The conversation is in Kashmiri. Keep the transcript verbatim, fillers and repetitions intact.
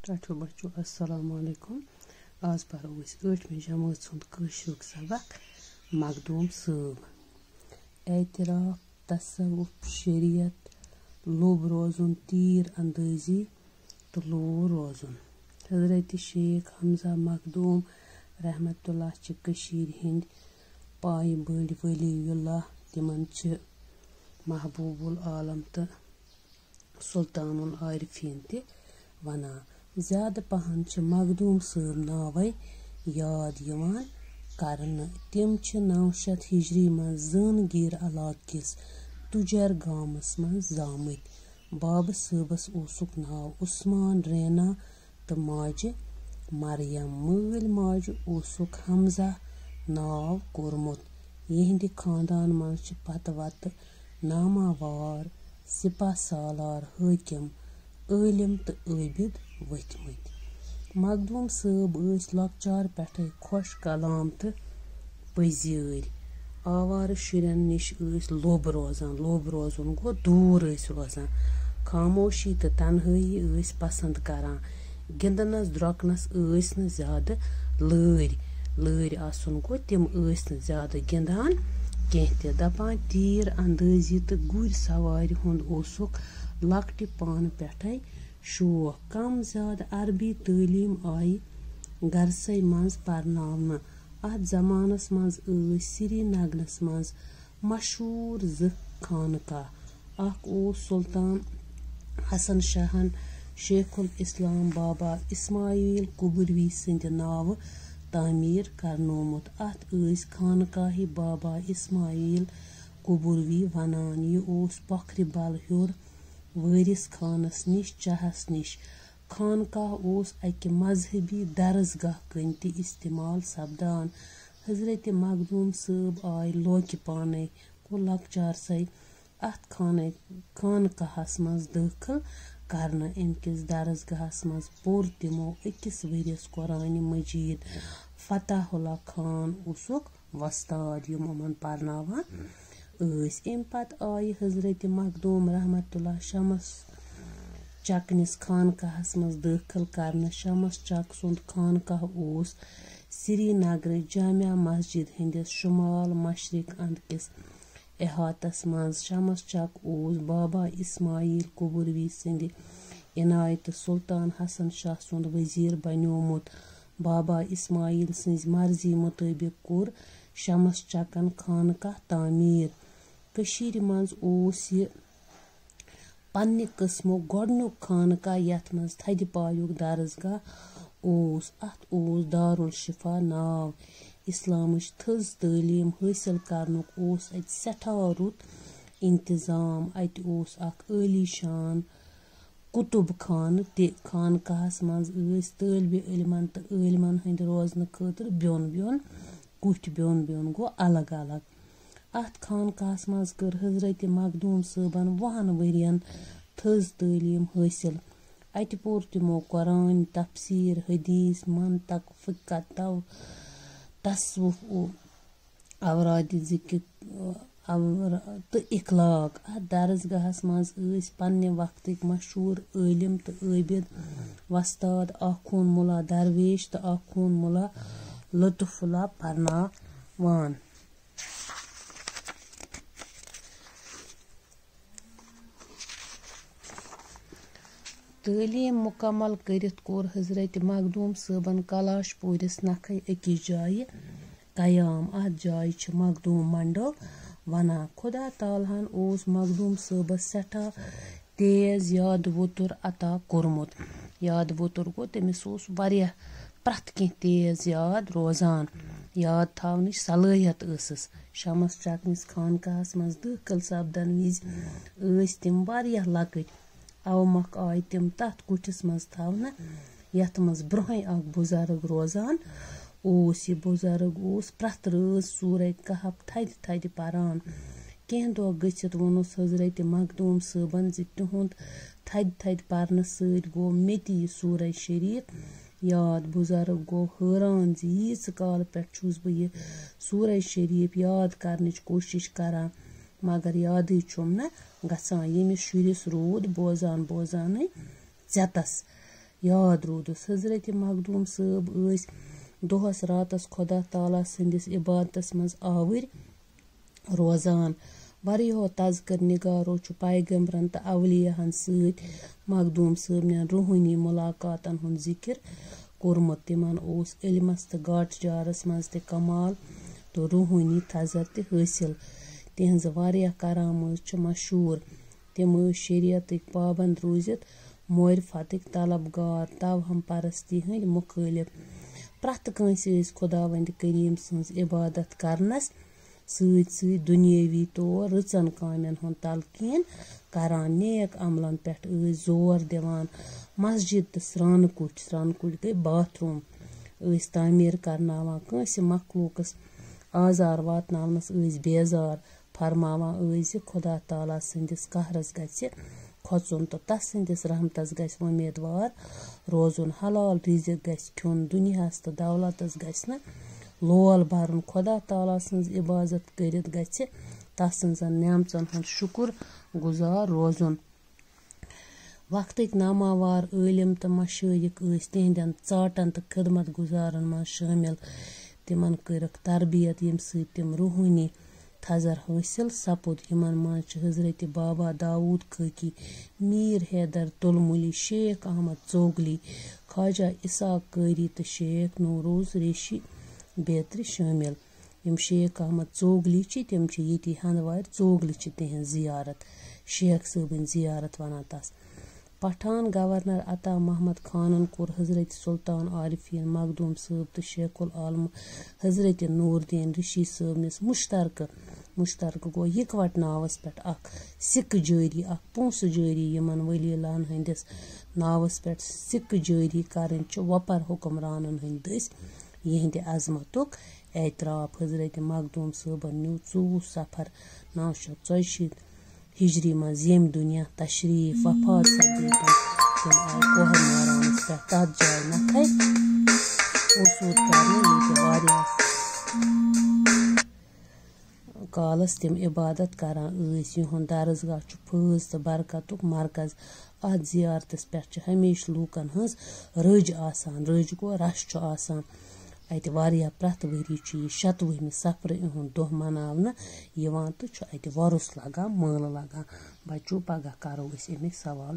ٹاٹھیو بچو، السلام علیکم۔ آز پرو أسۍ ٲٹھمہِ جمٲژ ہُنٛد کٲشرُک سبق مخدوٗم صٲب۔ اعتراف، تصوف، شریعت، لوٚب روزُن، تیٖر اندٲزی تہٕ لوٗر روزُن۔ حضرت شیخ حمزہ مخدوٗم رحمتہ اللہ چھِ کٔشیٖرِ ہٕنٛدۍ پایہِ بٔڑۍ ولی اللہ۔ تِمن چھِ محبوب العالم تہٕ سلطان العارفین تہِ ونان۔ زیادٕ پہن چھِ مخدوٗم صٲب ناوے یاد یِوان کرنہٕ۔ تِم چھِ نو شیٚتھ ہجری منٛز زٲنہٕ گیٖر علاقہٕ کِس تُجر گامس منٛز زامٕتۍ۔ بابہٕ صٲبس اوسُکھ ناو عثمان رینا تہٕ ماجہِ مریم۔ مٲلۍ ماجہِ اوسُکھ حمزہ ناو کوٚرمُت۔ یِہنٛدِ خاندان منٛز چھِ پتہٕ وتہٕ ناماوار سپہ سالار، حٲکم، عٲلم تہٕ عٲبد ؤتھمٕتۍ۔ مخدوٗم صٲب ٲسۍ لۄکچار پٮ۪ٹھے خۄش کلام تہٕ پٔزیٲرۍ۔ آوارٕ شُرٮ۪ن نِش ٲسۍ لوٚب روزان۔ لوٚب روزُن گوٚو دوٗر ٲسۍ روزان۔ خاموشی تہٕ تنہٲیی ٲسۍ پسند کران۔ گِنٛدنس درۄکنس ٲسۍ نہٕ زیادٕ لٲرۍ۔ لٲرۍ آسُن گوٚو تِم ٲسۍ نہٕ زیادٕ گِنٛدان کینٛہہ تہِ۔ دپان تیٖر اندٲزی تہٕ گُرۍ سوارِ ہُنٛد اوسُکھ لۄکٹہِ پانہٕ پٮ۪ٹھے شوق۔ کم زیادٕ عربی تعلیٖم آیہِ گرسے منٛز پرناونہٕ۔ اتھ زمانس منٛز ٲسۍ سرینگرس منٛز مشہوٗر زٕ خانقاہ۔ اکھ اوس سلطان حسن شاہن شیخ الاسلام بابا اسماعیل کبروی سٕنٛدِ ناوٕ تعمیٖر کرنومُت۔ اتھ ٲسۍ خانقاہِ بابا اسماعیل کبروی ونان۔ یہِ اوس پۄکھرِ بل ہیوٚر وٲرِث خانس نِش، چاہس نِش۔ خانقاہ اوس اکہِ مذہبی درسگاہ کٕنۍ تہِ استعمال سپدان۔ حضرت مخدوٗم صٲب آے لوکہِ پانے، گوٚو لۄکچارسے، اتھ خانہ، خانقاہس منٛز دٲخل کرنہٕ۔ امہِ کِس درسگاہس منٛز پوٚر تِمو أکِس ؤرِیس قرآنِ مجیٖد۔ فتح اللہ خان اوسُکھ وۄستاد، یِم یِمن پرناوان ٲسۍ۔ امہِ پتہٕ آیہِ حضرت مخدوٗم رحمتہ اللہ شمس چکنِس خانقاہس منٛز دٲخل کرنہٕ۔ شمس چک سُنٛد خانقاہ اوس سرینگرٕ جامع مسجد ہٕنٛدِس شمال مشرق اندکِس احاطس منٛز۔ شمس چک اوس بابا اسماعیل کبروی سٕنٛدِ عنایتہٕ سلطان حسن شاہ سُنٛد وزیر بنیومُت۔ بابا اسماعیل سٕنٛزِ مرضی مُطٲبِق کوٚر شمس چکن خانقاہ تعمیٖر۔ کٔشیٖرِ منٛز اوس یہِ پننہِ قٕسمُک گۄڈٕنیُک خانقاہ، یتھ منٛز تھدِ پایُک درسگاہ اوس۔ اتھ اوس دارالشفا ناو۔ اسلامٕچ تھٔز تعلیٖم حٲصِل کرنُک اوس اتہِ سٮ۪ٹھاہ رُت انتظام۔ اتہِ اوس اکھ عٲلی شان کُتُب خانہٕ تہِ۔ خانقاہس منٛز ٲسۍ طٲلبِ علمن تہٕ عٲلمن ہٕنٛدِ روزنہٕ خٲطرٕ بیوٚن بیوٚن کُٹھۍ، بیوٚن بیوٚن گوٚو الگ الگ۔ اتھ خانقاہس منٛز کٔر حضرت مخدوٗم صٲبن وُہن ؤرین تھٔز تعلیٖم حٲصِل۔ اتہِ پوٚر تِمو قرآن، تفسیٖر، حدیث، منطق، فقہ، تو-، تصوف و اورادِ ذکر، اور-، تہٕ اخلاق۔ اتھ درسگاہس منٛز ٲسۍ پننہِ وقتٕکۍ مشہوٗر عٲلم تہٕ عٲبد وۄستاد آخوٗن ملا درویش تہٕ آخوٗن ملا لطف اللہ پرناوان۔ تعلیٖم مُکمل کٔرِتھ کوٚر حضرت مخدوٗم صٲبن کلاش پوٗرِس نکھے أکِس جایہِ قیام۔ اتھ جایہِ چھِ مخدوٗم منڈل ونان۔ خدا تعالیٰ ہن اوس مخدوٗم صٲبس سٮ۪ٹھاہ تیز یاد ووتُر عطا کوٚرمُت۔ یاد ووتُر گوٚو، تٔمِس اوس واریاہ پرٛٮ۪تھ کینٛہہ تیز یاد روزان۔ یاد تھاونٕچ صلٲحیت ٲسٕس۔ شمس چکنِس خانقاہس منٛز دٲخل سپدن وِزِ ٲسۍ تِم واریاہ لۄکٕٹۍ۔ اوٕ مۄکھ آیہِ تِم تتھ کُٹھِس منٛز تھاونہٕ، یتھ منٛز برونٛہے اکھ بُزرگ روزان اوس۔ یہِ بُزرگ اوس پرٛٮ۪تھ رٲژ سورہ کہف تھدِ تھدِ پران۔ کینٛہہ دۄہ گٔژھِتھ ووٚنُس حضرت مخدوٗم صٲبن زِ تِہُنٛد تھدِ تھدِ پرنہٕ سۭتۍ گوٚو مےٚ تہِ یہِ سورہ شریف یاد۔ بُزرگ گوٚو حٲران زِ ییٖژٕ کالہٕ پٮ۪ٹھ چھُس بہٕ یہِ سورہ شریف یاد کرنٕچ کوٗشِش کران، مگر یادٕے چھُم نہٕ گژھان۔ ییٚمِس شُرِس روٗد بوزان بوزانٕے ژٮ۪تس۔ یاد روٗدُس۔ حضرت مخدوٗم صٲب ٲسۍ دۄہَس راتَس خۄدا تعالیٰ سٕنٛدِس عبادتَس منٛز آوٕرۍ روزان۔ واریاہو تذکر نگارو چھُ پیغمبرن تہٕ اولیاہن سۭتۍ مخدوٗم صٲبنٮ۪ن روحٲنی ملاقاتن ہُنٛد ذکر کوٚرمُت۔ تِمن اوس علمس تہٕ گاٹہٕ جارس منٛز تہِ کمال تہٕ روحٲنی تھزر تہِ حٲصِل۔ تِہنٛزٕ واریاہ کرامٲژ چھِ مشہوٗر۔ تِم ٲسۍ شریعتٕکۍ پابند روٗزِتھ معرفتٕکۍ طلبگار، توہم پرستی ہٕنٛدۍ مُخٲلف۔ پرٛٮ۪تھ کٲنٛسہِ ٲسۍ خۄداوندِ کریٖم سٕنٛز عبادت کرنس سۭتۍ سۭتۍ دُنیٲوی طور رٕژن کامٮ۪ن ہُنٛد تلقین کران، نیک عملن پٮ۪ٹھ ٲسۍ زور دِوان۔ مسجد تہٕ سرٛانہٕ کُٹھۍ، سرٛانہٕ کُٹھۍ گٔے باتھ روٗم، ٲسۍ تعمیٖر کرناوان۔ کٲنٛسہِ مخلوٗقس آزار واتناونس ٲسۍ بیزار فرماوان ٲسۍ زِ خۄدا تعالیٰ سٕنٛدِس قہرس گژھِ کھۄژُن تہٕ تس سٕنٛدِس رحمتس گژھِ وۄمیدوار روزُن، حلال رِزق گژھِ کھیوٚن، دُنیاہس تہٕ دولتس گژھِ نہٕ لول برُن۔ خۄدا تعالیٰ سٕنٛز عبادت کٔرِتھ گژھِ تس سٕنٛزن نعمژن ہُنٛد شُکر گُزار روزُن۔ وقتٕکۍ ناماوار عٲلِم تہٕ مشٲیِخ ٲسۍ تِہنٛدٮ۪ن ژاٹن تہٕ خدمت گُزارن منٛز شٲمِل۔ تِمن کٔرٕکھ تربیت، ییٚمہِ سۭتۍ تِم روحٲنی تھزر حٲصِل سپُد۔ یِمن منٛز چھِ حضرت بابا داوود خٲکی، میٖر حیدر تُلمُلی، شیخ احمد ژوگلی، خواجہ اسحاق قٲری تہٕ شیخ نوروز ریشی بیترِ شٲمِل۔ یِم شیخ احمد ژوگلی چھِ، تِم چھِ ییٚتی ہندوارِ۔ ژوگلہِ چھِ تِہنٛز زیارت، شیخ صٲبٕنۍ زیارت وَنان تَس۔ پٹھان گورنر عطا محمد خانن کوٚر حضرت سلطان عارفین مخدوم صٲب تہٕ شیخ العالم حضرت نور الدین رشی صٲبنِس مشترکہٕ، مشترکہٕ گوٚو یِکوَٹہٕ ناوس پٮ۪ٹھ اکھ سِکہٕ جٲری، اکھ پونٛسہٕ جٲری، یِمن ولی اللہن ہٕنٛدِس ناوس پٮ۪ٹھ سِکہٕ جٲری کرٕنۍ چھِ وۄپر حکمرانن ہٕنٛدۍ دٔسۍ یِہنٛدِ عظمتُک اعتراف۔ حضرت مخدوم صٲبن نیوٗ ژوٚوُہ صفر نو شیٚتھ ژۄیہِ شیٖتھ ہجری منٛز ییٚمہِ دُنیا تشریف۔ وفات سپدے تِم، تِم آیہِ کوہ مارانس پٮ۪ٹھ تتھ جایہِ نکھے اوسوٗد کرنہٕ، ییٚتہِ واریاہس کالس تِم عبادت کران ٲسۍ۔ یِہُنٛد درسگاہ چھُ فٲض تہٕ برکتُک مرکز۔ اتھ زیارتس پٮ۪ٹھ چھِ ہمیشہٕ لوٗکن ہٕنٛز رٔج آسان۔ رٔج گوٚو رش چھُ آسان۔ اتہِ واریاہ، پرٛٮ۪تھ ؤری چھُ یہِ شَتوُہمہِ صفرٕ یِہُنٛد دۄہ مناونہٕ یِوان تہٕ چھُ اتہِ وۄرُس لگان، مٲلہٕ لگان۔ بچو، پگاہ کرو أسۍ اَمِکۍ سوال۔